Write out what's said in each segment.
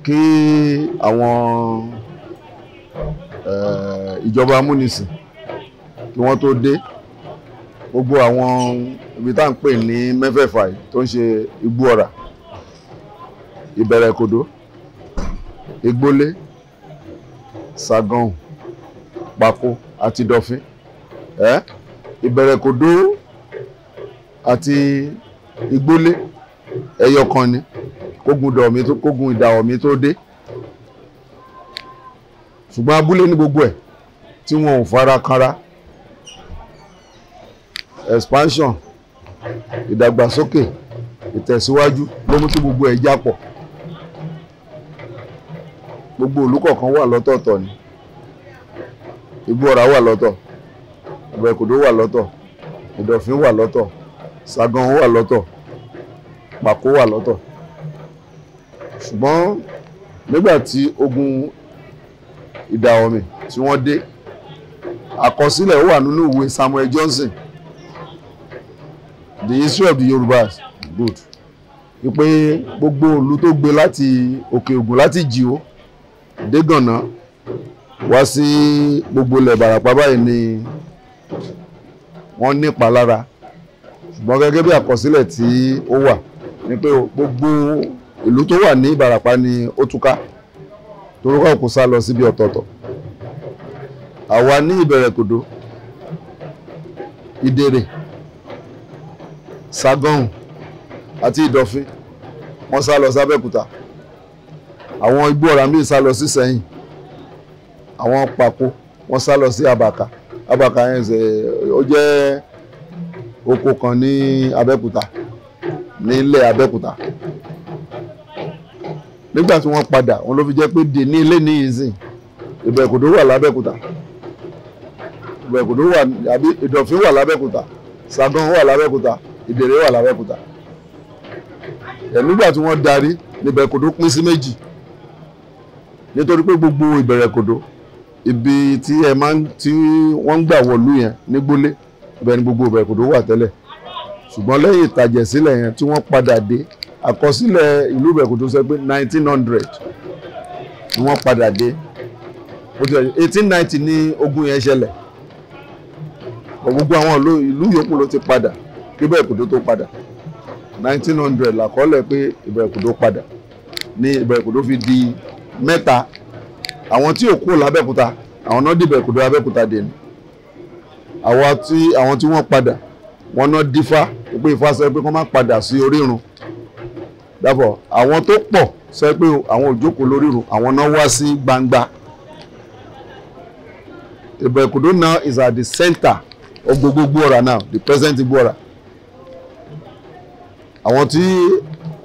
Kí àwọn ìjọba amúnisìn kí wọ́n tó dé, gbogbo àwọn ibi tá à ń pè ní mẹ́fẹ̀ẹ̀fà yìí tó ń ṣe Igbó Ọrà, Ìbẹ̀rẹ̀kòdó, Igbólé, Ṣàgànhùn, Pàkó àti Ìdọ̀fin. Ìbẹ̀rẹ̀kòdó àti Igbólé ẹyọ kan ni kógun Ìdàwọ̀mí tó dé. Ṣùgbọ́n abúlé ní gbogbo ẹ̀ tí wọn ò fara kanra. Expansion, ìdàgbàsókè, ìtẹ̀síwájú ló mú kí gbogbo ẹ̀ jápọ̀. Gbogbo ìlú kọ̀ọ̀kan wà lọ́tọ̀ọ̀tọ̀ ni. Igbó Ọrà wà lọ́tọ̀, Ìbẹ̀rẹ̀kòdó wà lọ́tọ̀, Ìdọ̀fin wà lọ́tọ̀, Ṣàgànhùn wà lọ́tọ̀, Pàkó wà lọ́tọ̀. Ṣùgbọ́n nígbà tí ogun Ìdàwọ̀mì tí wọ́n dé, àkọsílẹ̀ ó wà nínú ìwé Samuel Johnson, The History of the Yorubas, good, wípé gbogbo ìlú tó gbé láti Òkè Ògùn, láti Jìó dé Gànná wá sí gbogbo ilẹ̀ Ìbàràpá báyìí ni wọ́n nípa lára. Ṣùgbọ́n gẹ́gẹ́ bí àkọsílẹ̀ tí ó wà ni pé gbogbo ìlú tó wà ní Ìbàràpá ni ó túká, torúkọ kò sá lọ síbi ọ̀tọ̀ọ̀tọ̀. Àwa ní Ìbẹ̀rẹ̀kòdó, Ìdèrè, Ṣàgànhùn àti Ìdọ̀fin wọ́n sá lọ sábẹ́òkúta. Àwọn Igbó Ọrà míì sá lọ sí Ìsẹ́yìn. Àwọn Pàkó wọ́n sá lọ sí Àbàkà. Àbàkà yẹn ṣe ó jẹ́ oko kan ní Abẹ́òkúta, nílẹ̀ Abẹ́òkúta. Nígbà tí wọ́n padà, wọn ló fi jẹ́ pé dè ní ilé ní ìsìn Ìbẹ̀rẹ̀kòdó wà lábẹ́òkúta, Ìbẹ̀rẹ̀kòdó wà, àbí Ìdọ̀fin wà lábẹ́òkúta, Ṣàgànhùn wà lábẹ́òkúta, Ìdèrè wà lábẹ́òkúta. Nígbà tí wọ́n darí ní Ìbẹ̀rẹ̀kòdó pín sí méjì, nítorí pé gbogbo Ìbẹ̀rẹ̀kòdó ibi tí ẹ máa ń tí wọ́n ń gbà wọ̀lú yẹn ní Gbólé, ibẹ̀ ni gbogbo Ìbẹ̀rẹ̀kòdó wà tẹ́lẹ̀. Ṣùgbọ́n lẹ́yìn ìtàjẹ̀sílẹ̀ yẹn tí wọ́n padà dé, àkọsílẹ̀ ìlú Ìbẹ̀rẹ̀kòdó sọ pé 1900 ni wọ́n padà dé. 1890 ni ogun yẹn ṣẹlẹ̀. Gbogbo àwọn ìlú yòókù ló ti padà kí Ìbẹ̀rẹ̀kòdó tó padà. 1900 làkọọ́lẹ̀ pé Ìbẹ̀rẹ̀kòdó padà ní Ìbẹ̀rẹ̀kòdó fi di mẹ́ta. Àwọn tí ò kúrò lábẹ́òkúta, àwọn náà di Ìbẹ̀rẹ̀kòdó Abẹ́òkúta dé ni. Àwọn tí wọ́n padà, wọ́n náà dífá pé Ifá sọ pé kí wọ́n má padà sí orírun. Dàpọ̀ àwọn tó pọ̀ sọ pé àwọn ò jókòó lórírun, àwọn náà wá sí gbangba. Ìbẹ̀rẹ̀kòdó now is at the center of gbogbo Igbó Ọrà now, the present Igbó Ọrà. Àwọn tí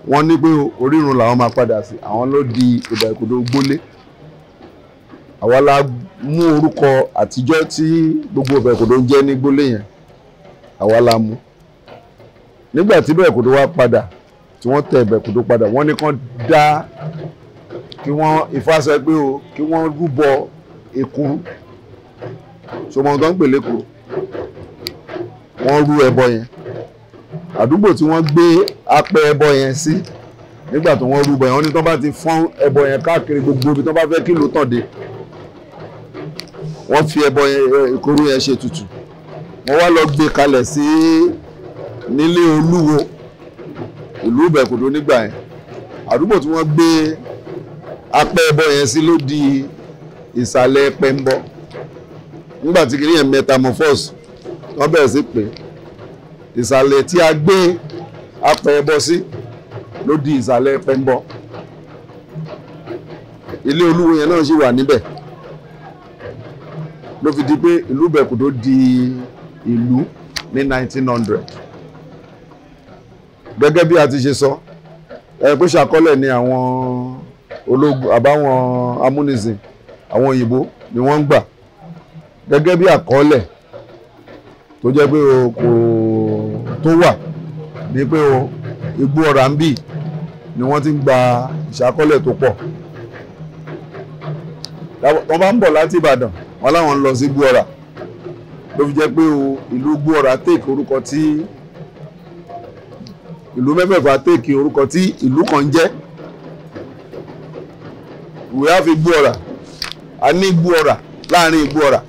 wọ́n ní pé orírun làwọn máa padà sí, àwọn ló di Ìbẹ̀rẹ̀kòdó Gbólé. Àwa la mú orúkọ àtijọ́ tí gbogbo Ìbẹ̀rẹ̀kòdó ń jẹ́ ní Gbólé yẹn, àwa la mú. Nígbà tí Ìbẹ̀rẹ̀kòdó wá padà, tí wọ́n tẹ Ìbẹ̀rẹ̀kòdó padà, wọ́n ní kán dá kí wọ́n Ifá sọ pé o kí wọ́n rúbọ èkuru. Ṣọmọ tó ń pè lékuru, wọ́n rú ẹbọ yẹn. Àdúgbò tí wọ́n gbé apẹ ẹbọ yẹn sí, nígbà tí wọ́n rúbọ yẹn, wọ́n ní tí wọ́n bá ti fọ́n ẹbọ yẹn káàkiri gbogbo ibi tí wọ́n bá fẹ́ kí ìlú tàn dé, wọ́n fi ẹbọ yẹn, èkuru yẹn ṣe tutù. Wọ́n wá lọ gbé kalẹ̀ sí nílé Olúwo ìlú Ìbẹ̀rẹ̀kòdó nígbà yẹn. Àdúgbò tí wọ́n gbé apẹ ẹbọ yẹn sí ló di ìsàlẹ̀ Pẹ́ńbọ. Nígbà tí kìnìyàn metamorphose, wọ́n bẹ̀rẹ̀ sí pé ìsàlẹ̀ tí a gbé apẹ ẹbọ sí ló di ìsàlẹ̀ Pẹ́ńbọ. Ilé Olúwo yẹn náà sì wà níbẹ̀. Ló fi di pé ìlú Ìbẹ̀rẹ̀kòdó di ìlú ní 1900. Gẹ́gẹ́ bí a ti ṣe sọ, ẹ pé ṣàkọọ́lẹ̀ ni àwọn ológun àbáwọn amúnisìn, àwọn òyìnbó ni wọ́n ń gbà. Gẹ́gẹ́ bí àkọọ́lẹ̀ tó jẹ́ pé o kò tó wà ní pé o Igbó Ọrà ń bì ni wọ́n ti ń gba ìṣàkọọ́lẹ̀ tó pọ̀. Wọ́n bá ń bọ̀ láti Ìbàdàn, wọ́n láwọn ń lọ sí Igbó Ọrà. Ló fi jẹ́ pé o ìlú Igbó Ọrà take orúkọ tí ìlú mẹ́fẹ̀ẹ̀fà take orúkọ tí ìlú kan jẹ́. We have Igbó-Ọrà, a ní Igbó-Ọrà láàrin Igbó-Ọrà.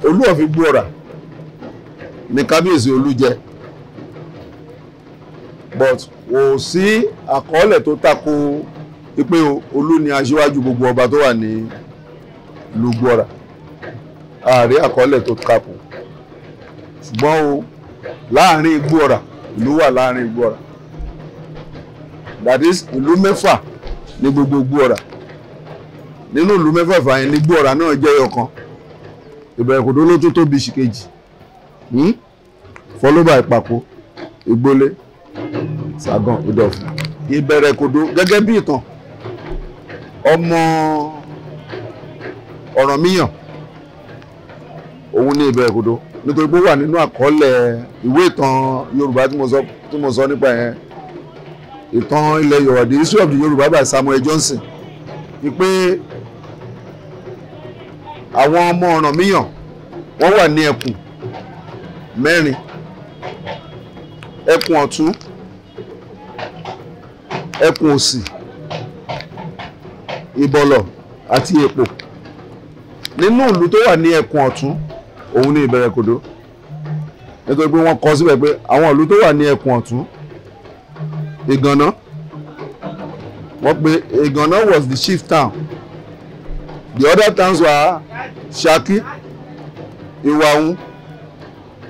Olú of Igbó-Ọrà ní kábíyèsí Olú jẹ, but kò sí àkọọ́lẹ̀ tó tako pé Olú ni aṣíwájú gbogbo ọba tó wà ní ìlú Igbó-Ọrà. Ààrẹ àkọọ́lẹ̀ tó tako, ṣùgbọ́n o láàrin Igbó-Ọrà, ìlú wà láàrin Igbó-Ọrà, that is ìlú mẹ́fà ní gbogbo Igbó-Ọrà. Nínú ìlú mẹ́fẹ̀ẹ̀fà yẹn ní Igbó-Ọrà náà jẹ́ ọ̀kan. Ìbẹ̀rẹ̀kòdó ló tún tóbi ṣìkejì, followed by Ìpàkó, Ìgbólé, Ṣàgàn, Ìdọ̀fìn. Ìbẹ̀rẹ̀kòdó gẹ́gẹ́ bí ìtàn ọmọ Ọ̀rànmíyàn òun ní Ìbẹ̀rẹ̀kòdó, nítorí pé ó wà nínú àkọọ́lẹ̀ ìwé ìtàn Yorùbá tí mo sọ nípa yẹn, ìtàn ilẹ̀ Yorùbá, The History of the Yorùbá by Samuel Johnson, ni pé àwọn ọmọ Ọ̀rànmíyàn wọ́n wà ní ẹkùn mẹ́rin: ẹkùn ọ̀tún, ẹkùn òsì, Ìbọ̀lọ̀ àti Èpò. Nínú ìlú tó wà ní ẹkùn ọ̀tún òun ní Ìbẹ̀rẹ̀kòdó, nítorí pé wọ́n kọ síbẹ̀ pé àwọn ìlú tó wà ní ẹkùn ọ̀tún, Ìgànná, wọ́n pe Ìgànná was the chief town. The other towns were Ṣakí, Ìwàhùn,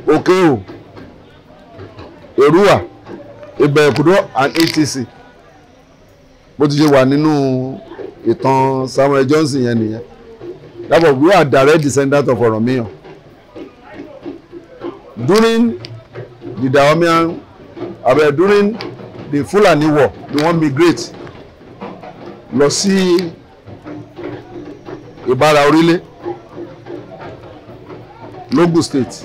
Òkèhò, Èrúwà, Ìbẹ̀rẹ̀kòdó and etc. Bó ti ṣe wà nínú ìtàn Samuel Johnson yẹn nìyẹn. Therefore, we are direct descendants of Ọ̀rànmíyàn. During the Dahomean, during the Fulani war, they wọ́n migrate lọ sí Ìbára Orílẹ̀, l'Ógùn State.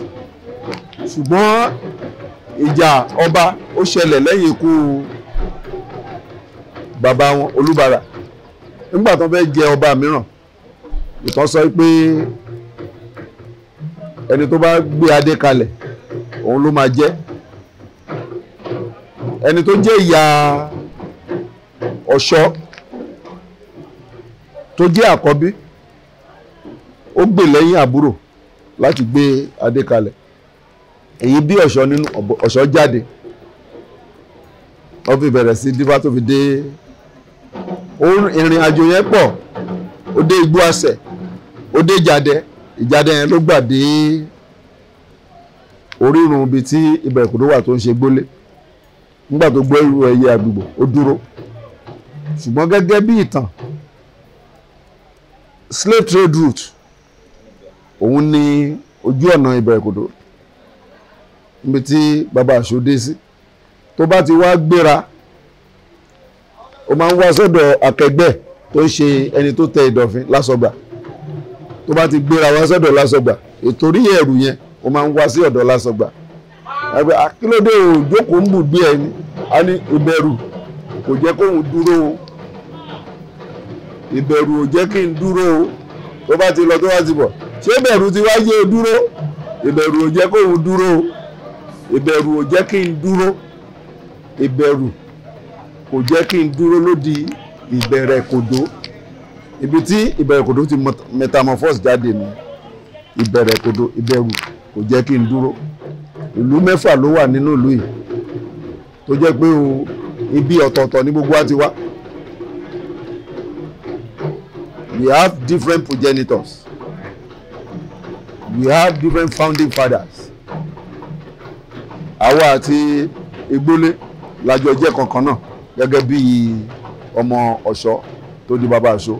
Ṣùgbọ́n ìjà ọba ó ṣẹlẹ̀ lẹ́yìn ikú bàbá wọn Olúbàrà. Nígbà tó fẹ́ jẹ ọba mìíràn, ìtàn sọ pé ẹni tó bá gbé adé kalẹ̀ òun ló máa jẹ. Ẹni tó jẹ́ ìyá Ọ̀ṣọ́ tó jẹ́ àkọ́bí ó gbè lẹ́yìn àbúrò láti gbé adé kalẹ̀. Èyí bí Ọ̀ṣọ́ nínú, Ọ̀ṣọ́ jáde, wọ́n fi bẹ̀rẹ̀ sí dífá tó fi dé. Ìrìn àjò yẹn pọ̀, ó dé Igbó Àṣẹ, ó dé Ìjàdẹ. Ìjàdẹ yẹn ló gbà dé orírun ibi tí Ìbẹ̀rẹ̀kòdó wà tó ń ṣe gbólé. Nígbà tó gbọ́ irú ẹyẹ àgbègbè ó dúró. Ṣùgbọ́n gẹ́gẹ́ bí ìtàn, slave trade route òun ní ojú ọ̀nà Ìbẹ̀rẹ̀kòdó níbi tí bàbá Àṣọ dé sí. Tó bá ti wá gbéra, ó máa ń wá sọ́dọ̀ akẹgbẹ́ tó ń ṣe ẹni tó tẹ Ìdọ̀fin Lásọgbà. Tó bá ti gbéra wá sọ́dọ̀ Lásọgbà, ìtorí ẹ̀rù yẹn ó máa ń wá sí ọ̀dọ̀ Lásọgbà. Akílódé ò jókòó ń bùgbé ẹni, a ní ìbẹ̀rù kò jẹ́ kóun dúró o, ìbẹ̀rù ò jẹ́ kí n dúró o. Tó bá ti lọ tó bá ti bọ̀, ṣé ìbẹ̀rù ti wá yé o dúró? Ìbẹ̀rù ò jẹ́ kóun dúró o, ìbẹ̀rù ò jẹ́ kí n dúró, ìbẹ̀rù kò jẹ́ kí n dúró ló di Ìbẹ̀rẹ̀kòdó. Ibi tí Ìbẹ̀rẹ̀kòdó ti metamorphose jáde ní Ìbẹ̀rẹ̀kòdó, ìbẹ̀rù kò jẹ́ kí n dúró. Ìlú mẹ́fà ló wà nínú ìlú yìí tó jẹ́ pé o ibi ọ̀tọ̀ọ̀tọ̀ ní gbogbo wa ti wá. We have different progenitors, we have different founding fathers. Àwa àti Ìgbólé lájọ jẹ́ kankan náà gẹ́gẹ́ bí ọmọ Ọ̀ṣọ́ tó di bàbá Àṣọ.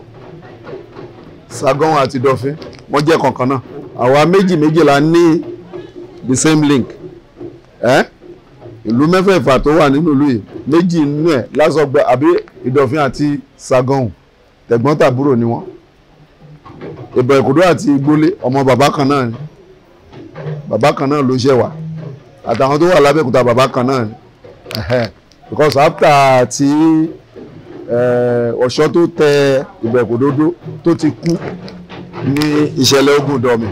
Ṣàgán àti Ìdọ̀fin wọ́n jẹ́ kankan náà. Àwa méjì méjì la ní the same link. Ìlú mẹ́fẹ̀ẹ̀fà tó wà nínú ìlú yìí, méjì nínú ẹ̀ Lásọgbà àbí Ìdọ̀fin àti Ṣàgán tẹ̀gbọ́n-tàbúrò ni wọ́n. Ìbẹ̀rẹ̀kòdó àti Ìgbólé ọmọ bàbá kan náà ni, bàbá kan náà ló ṣẹ̀ wá. Àtàwọn tó wà lábẹ́òkúta bàbá kan náà ni. Because after tí Ọ̀ṣọ́ tó tẹ Ìbẹ̀rẹ̀kòdó tó ti kú ní ìṣẹ̀lẹ̀ ogun Dọ̀mì.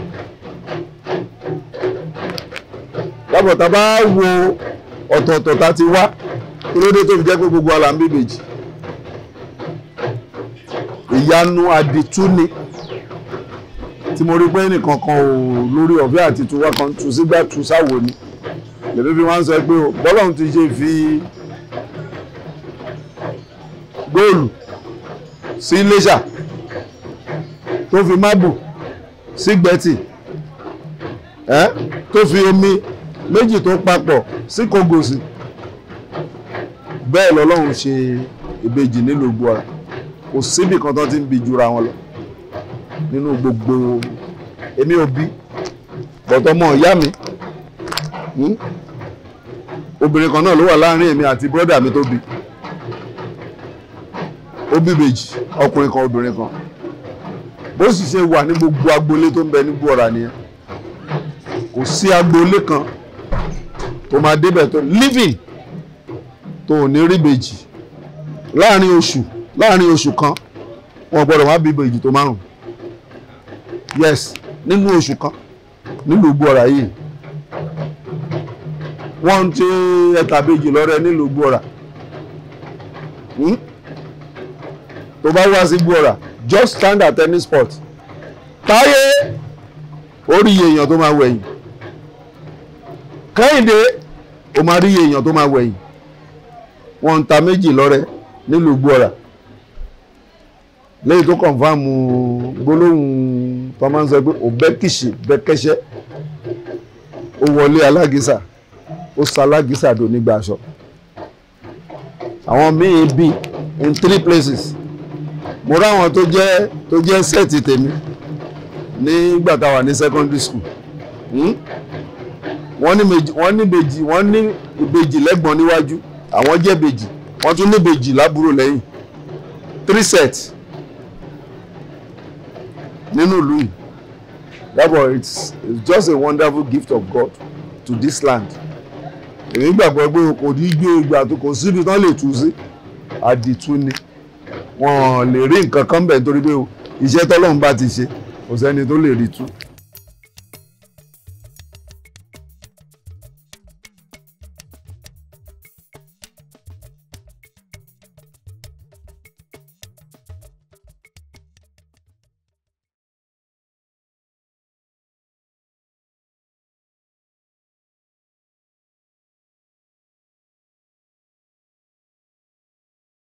Lábọ̀ tá a bá wo ọ̀tọ̀ọ̀tọ̀ tá ti wá, kí ló dé tó fi jẹ́ pé gbogbo wa là ń bí ìbejì? Ìyanu àdìtú ni tí mo rí pé ẹnìkan kan ò lórí ọ̀fẹ́ àti tiwa kan tú sígbà tú sáwo ni. Lèmi fi wá ń sọ pé bọ́lọ́run ti ṣe fi góòlù sí Iléṣà, tó fi mábù sí Gbẹ̀tì, tó fi omi méjì tó papọ̀ sí Kògòsì, bẹ́ẹ̀ lọ́lọ́run ṣe ìbejì nílùú Gbọ́ra. Kò síbì kan tó ti ń bi jura wọn lọ nínú gbogbo. Èmi ò bí bọ̀tọ̀ ọmọ ìyá mi obìnrin kan náà ló wà láàrin èmi àti bírọ́dà mi tó bí. Ó bí ìbejì, ọkùnrin kan obìnrin kan. Bó sì ṣe wà ní gbogbo agboolé tó ń bẹ ní Gbọ́ra nìyẹn. Kò sí agboolé kan tó máa débẹ̀ tó living tó ò ní rí ìbejì láàrin oṣù kan. Wọn gbọ́dọ̀ wá bí ìbejì tó 5. Yes, nínú oṣù kan nílùú Gbọ́ra yìí wọ́n ń ṣe ẹ̀ta ìbejì lọ́rẹ nílùú Gbọ́ra. Tó bá wá sí Gbọ́ra, just stand at any spot, táyé ó rí iye èèyàn tó máa wẹ̀yìn. Kẹ́hìndé ó máa rí iye èèyàn tó máa wẹ̀yìn. Wọ́n ń ta méjì lọ́rẹ nílùú Gbọ́ra. Lẹ́yìn tó kọ̀nfàmù gbólóhùn tó máa ń sọ pé òbẹ́kìṣì bẹ́kẹ́ṣẹ́, ó wọlé alágísà, ó sa alágísà dò nígbà aṣọ. Àwọn míì bí in 3 places. Mo ráwọn tó jẹ́ sẹ́ẹ̀tì tèmi nígbà tá a wà ní secondary school. Wọ́n ní ìbejì lẹ́gbọ̀n níwájú, àwọn jẹ́ ìbejì, wọ́n tún ní ìbejì lábúrò lẹ́yìn. 3 sets nínú ìlú yìí. Therefore, it's just a wonderful gift of God to this land. Èmi gbàgbọ́ pé kò ní gbé ìgbà tó kò síbi tán lè tú sí, àdìtú ni. Wọ́n lè rí nǹkan kan bẹ̀ nítorí pé iṣẹ́ tọ́lọ́run bá ti ṣe, kò sẹ́ni tó lè rí tú.